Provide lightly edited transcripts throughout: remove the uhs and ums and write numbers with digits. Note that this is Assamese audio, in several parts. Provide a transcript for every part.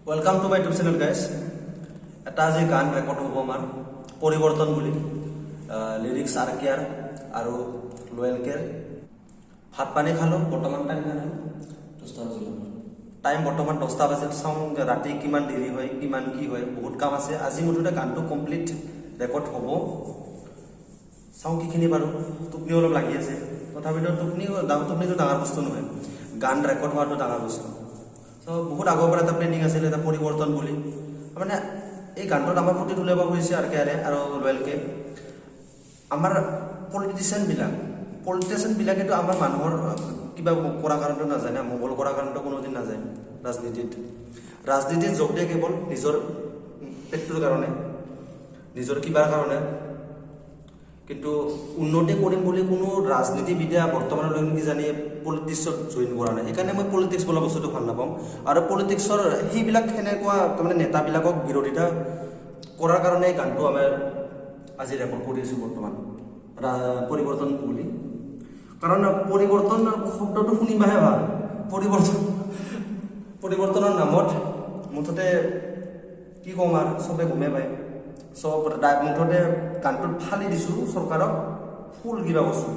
Welcome to my YouTube channel, guys. এটা আজি গান ৰেকৰ্ড হ'ব আমাৰ, পৰিৱৰ্তন বুলি। লিৰিক্স আৰ কে আৰ আৰু লয়েল কেৰ। ভাত পানী খালোঁ। বৰ্তমান টাইম কিমান হ'ল? 10টা বাজিল আমাৰ। টাইম বৰ্তমান 10টা বাজিল। চাওঁ ৰাতি কিমান দেৰি হয়, কিমান কি হয়। বহুত কাম আছে আজি। মুঠতে গানটো কমপ্লিট ৰেকৰ্ড হ'ব। চাওঁ কিখিনি পাৰোঁ। টোপনিও অলপ লাগি আছে, তথাপিতো টোপনিটো ডাঙৰ বস্তু নহয়, গান ৰেকৰ্ড হোৱাটো ডাঙৰ বস্তু। চ' বহুত আগৰ পৰা এটা প্লেনিং আছিল, এটা পৰিৱৰ্তন বুলি। মানে এই গানটোত আমাৰ ফুটি তুলিব খুজিছে আৰ কে আৰে আৰু লয়েলকে। আমাৰ পলিটিচিয়ানবিলাকেতো আমাৰ মানুহৰ কিবা কৰাৰ কাৰণটো নাযায় না, মংগল কৰাৰ কাৰণটো কোনোদিন নাযায় ৰাজনীতিত। ৰাজনীতিত যোগ দিয়ে কেৱল নিজৰ পেটটোৰ কাৰণে, নিজৰ কিবাৰ কাৰণে। কিন্তু উন্নতি কৰিম বুলি কোনো ৰাজনীতিবিদে বৰ্তমানলৈকে কিজানি পলিটিক্সত জইন কৰা নাই। সেইকাৰণে মই পলিটিক্স বোলা বস্তুটো ভাল নাপাওঁ আৰু পলিটিক্সৰ সেইবিলাক সেনেকুৱা তাৰমানে নেতাবিলাকক বিৰোধিতা কৰাৰ কাৰণে এই গানটো আমাৰ আজি ৰেকৰ্ড কৰি আছোঁ বৰ্তমান, পৰিৱৰ্তন বুলি। কাৰণ পৰিৱৰ্তন শব্দটো শুনিবাহে ভাল। পৰিৱৰ্তনৰ নামত মুঠতে কি ক'ম আৰু, চবে গমেই পায়। চব মুঠতে গানটোত ফালি দিছোঁ চৰকাৰক, ফুল কিবা বস্তু।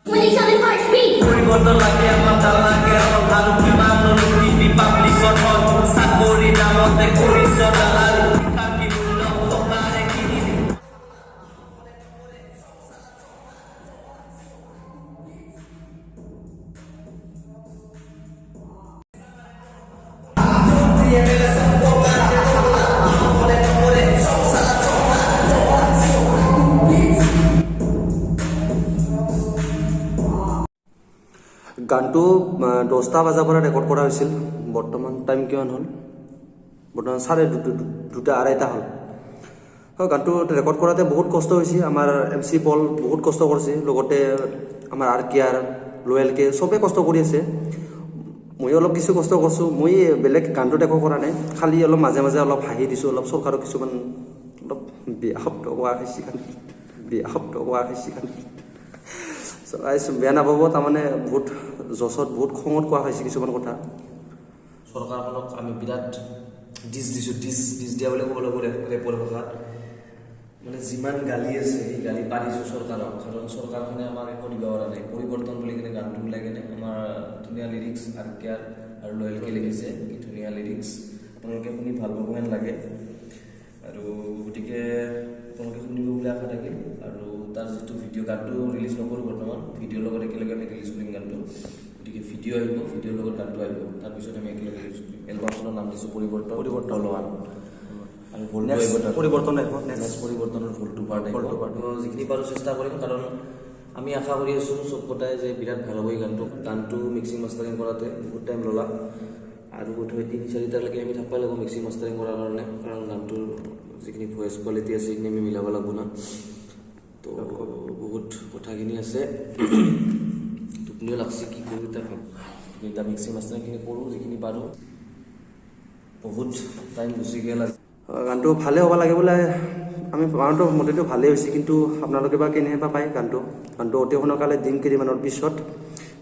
27 hearts beat. পৰিৱৰ্তন লাগে আমাক, নালাগে ৰং আৰু। কিমান লুটিবি পাব্লিকৰ ধন? চাকৰি নামতে কৰিছ দালাল। শিক্ষাৰ কি মূল্য টকাৰে কিনিবি? গানটো 10টা বজাৰ পৰা ৰেকৰ্ড কৰা হৈছিল। বৰ্তমান টাইম কিমান হ'ল? বৰ্তমান চাৰে দুটা, আঢ়ৈটা হ'ল। হয়, গানটো ৰেকৰ্ড কৰাতে বহুত কষ্ট হৈছে। আমাৰ এম চি পল বহুত কষ্ট কৰিছে, লগতে আমাৰ আৰ কে আৰ, লয়েল কে, চবেই কষ্ট কৰি আছে। ময়ো অলপ কিছু কষ্ট কৰিছোঁ। মই বেলেগ গানটোত একো কৰা নাই, খালি অলপ মাজে মাজে অলপ হাঁহি দিছোঁ, অলপ চৰকাৰক কিছুমান অলপ বেয়া শব্দ কোৱা হৈছে, বেয়া শব্দ কোৱা হৈছে। গাইছ, বেয়া নাপাব। তাৰমানে বহুত জছত, বহুত খঙত কোৱা হৈছে কিছুমান কথা। চৰকাৰখনক আমি বিৰাট ডিছ দিছোঁ। ডিছ ডিছ দিয়া বুলি ক'ব লাগিব ৰেপৰ ভাষাত। মানে যিমান গালি আছে, সেই গালি পাৰিছোঁ চৰকাৰক, কাৰণ চৰকাৰখনে আমাক একো দিব পৰা নাই। পৰিৱৰ্তন বুলি কিনে গানটো ওলাই কিনে আমাৰ ধুনীয়া লিৰিক্স আৰ কে আৰ আৰু লয়েলকে লিখিছে। কি ধুনীয়া লিৰিক্স, আপোনালোকে শুনি ভাল পাব যেন লাগে। আৰু গতিকে আপোনালোকে শুনিব বুলি আশা থাকিল। আৰু তাৰ যিটো ভিডিঅ', গানটো ৰিলিজ নকৰোঁ বৰ্তমান, ভিডিঅ'ৰ লগত একেলগে আমি ৰিলিজ কৰিম গানটো। গতিকে ভিডিঅ' আহিব, ভিডিঅ'ৰ লগত গানটো আহিব, তাৰপিছত আমি একেলগে ৰিলিজ কৰিম। এলবামখনৰ নাম দিছোঁ পৰিৱৰ্তন। পৰিৱৰ্তন। ওৱান আৰু ভল্টু নেক্সট আহিব তাত। পৰিৱৰ্তন আহিব নেক্সট। নেক্সট পৰিৱৰ্তনৰ ভল্টু পাৰ্ট আহিব। ভল্টু part। তো যিখিনি পাৰোঁ চেষ্টা কৰিম, কাৰণ আমি আশা কৰি আছোঁ চব কটাই যে বিৰাট ভাল হ'ব এই গানটো। গানটো মিক্সিং মাষ্টাৰিং কৰাতে বহুত টাইম ল'লা আৰু বোধহয় 3-4টালৈকে আমি থাকিব লাগিব মিক্সিং মাষ্টাৰিং কৰাৰ কাৰণে, কাৰণ গানটোৰ যিখিনি ভইচ কোৱালিটি আছে, সেইখিনি আমি মিলাব লাগিব না। তো বহুত কথাখিনি আছে, টোপনিও লাগছে, কি কৰোঁ এতিয়া ভাব। এতিয়া মিক্সিং মাষ্টাৰিংখিনি কৰোঁ যিখিনি পাৰোঁ। বহুত টাইম গুচি গ'ল আজি। গানটো ভালে হ'ব লাগে বোলে। আমি আমাৰতো মতেতো ভালেই হৈছে, কিন্তু আপোনালোকে বা কেনেবা পায় গানটো। গানটো অতি সোনকালে দিম, কেইদিনমানৰ পিছত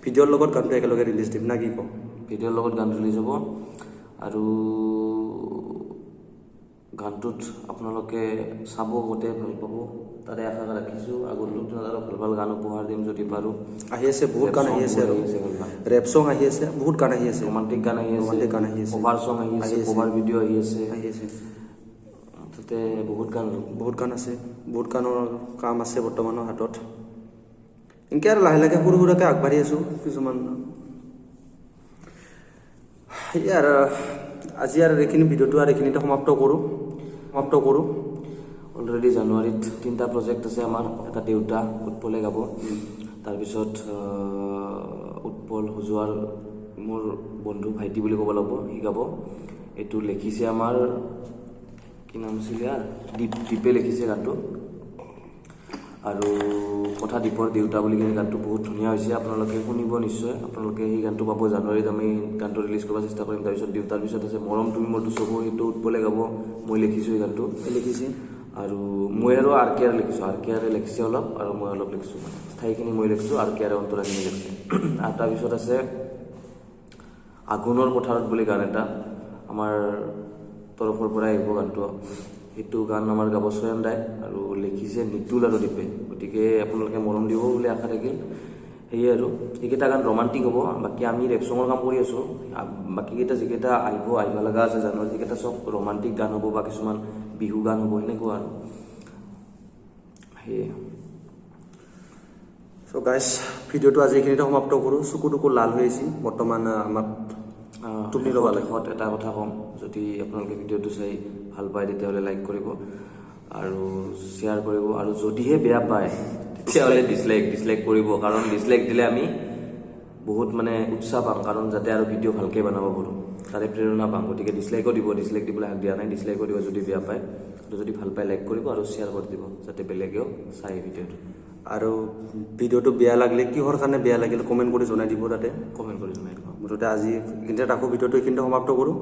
ভিডিঅ'ৰ লগত গানটো একেলগে ৰিলিজ দিম, না কি কওঁ? ভিডিঅ'ৰ লগত গান ৰিলিজ হ'ব আৰু গানটোত আপোনালোকে চাব, গোটেই ভাল পাব, তাৰে আশা ৰাখিছোঁ। আগন্তুক দিনত আৰু ভাল ভাল গান উপহাৰ দিম যদি পাৰোঁ। আহি আছে, বহুত গান আহি আছে। আৰু আহি আছে ভাল ভাল। ৰেপ চং আহি আছে, বহুত গান আহি আছে। ৰোমান্টিক গান আহি আছে। ৰোমান্টিক গান আহি আছে। কভাৰ চং আহি আছে। আহি আছে। কভাৰ ভিডিঅ' আহি আছে। আহি আছে। তাতে বহুত গান। বহুত গান আছে, বহুত গানৰ কাম আছে বৰ্তমানৰ হাতত। এনেকৈ আৰু লাহে লাহে সৰু সুৰাকৈ আগবাঢ়ি আছোঁ কিছুমান। সেয়ে আৰু আজি আৰু এইখিনি ভিডিঅ'টো আৰু এইখিনিতে সমাপ্ত কৰোঁ। অলৰেডি জানুৱাৰীত তিনিটা প্ৰজেক্ট আছে আমাৰ। এটা দেউতা উৎপলে গাব, তাৰপিছত উৎপল হজুৱাৰ, মোৰ বন্ধু, ভাইটি বুলি ক'ব লাগিব, সি গাব। এইটো লিখিছে আমাৰ, কি নাম আছিল ইয়াৰ, দীপ, দীপে লিখিছে গানটো। আৰু কথা দীপৰ দেউতা বুলি কিনে গানটো বহুত ধুনীয়া হৈছে, আপোনালোকে শুনিব নিশ্চয়। আপোনালোকে সেই গানটো পাব জানুৱাৰীত, আমি গানটো ৰিলিজ কৰিব চেষ্টা কৰিম। তাৰপিছত দেউতাৰ পিছত আছে মৰম তুমি মোৰটো চকু, সেইটো উৎপলে গাব, মই লিখিছোঁ সেই গানটো। লিখিছে। আৰু মই আৰু আৰ কে আৰ লিখিছোঁ। আৰ কে আৰে লিখিছে অলপ আৰু মই অলপ লিখিছোঁ, মানে স্থায়ীখিনি মই লিখিছোঁ, আৰ কে আৰে অন্তৰাখিনি লিখিছে। আৰু তাৰপিছত আছে আঘোণৰ পথাৰত বুলি গান এটা আমাৰ তৰফৰ পৰাই আহিব গানটো। সেইটো গান আমাৰ গাব চয়ন দাই আৰু লিখিছে নিতুল আৰু দীপে। গতিকে আপোনালোকে মৰম দিব বুলি আশা থাকিল। সেয়ে আৰু সেইকেইটা গান ৰোমান্টিক হ'ব। বাকী আমি ৰেপ চঙৰ কাম কৰি আছোঁ। বাকীকেইটা যিকেইটা আহিব আহিব লগা আছে জানুৱাৰী, সেইকেইটা চব ৰোমান্টিক গান হ'ব বা কিছুমান বিহু গান হ'ব, সেনেকুৱা আৰু সেয়ে। চ' গাইজ, ভিডিঅ'টো আজি এইখিনিতে সমাপ্ত কৰোঁ। চকু টকু লাল হৈ আছে বৰ্তমান। আমাক টোপনি ল'ব লাগে। শেষত এটা কথা ক'ম, যদি আপোনালোকে ভিডিঅ'টো চাই ভাল পায়, তেতিয়াহ'লে লাইক কৰিব আৰু শ্বেয়াৰ কৰিব আৰু যদিহে বেয়া পায়, তেতিয়াহ'লে ডিছলাইক কৰিব। কাৰণ ডিছলাইক দিলে আমি বহুত মানে উৎসাহ পাম, কাৰণ যাতে আৰু ভিডিঅ' ভালকৈ বনাব পাৰোঁ, তাৰে প্ৰেৰণা পাম। গতিকে ডিছলাইকো দিব, ডিছলাইক দিবলৈ হাক দিয়া নাই। ডিছলাইকো দিব যদি বেয়া পায় আৰু যদি ভাল পায়, লাইক কৰিব আৰু শ্বেয়াৰ কৰি দিব, যাতে বেলেগেও চায় ভিডিঅ'টো। আৰু ভিডিঅ'টো বেয়া লাগিলে, কিহৰ কাৰণে বেয়া লাগিল, কমেণ্ট কৰি জনাই দিব তাতে। কমেণ্ট কৰি জনাই দিব। মুঠতে আজি এইখিনিতে ৰাখোঁ, ভিডিঅ'টো এইখিনিতে সমাপ্ত কৰোঁ।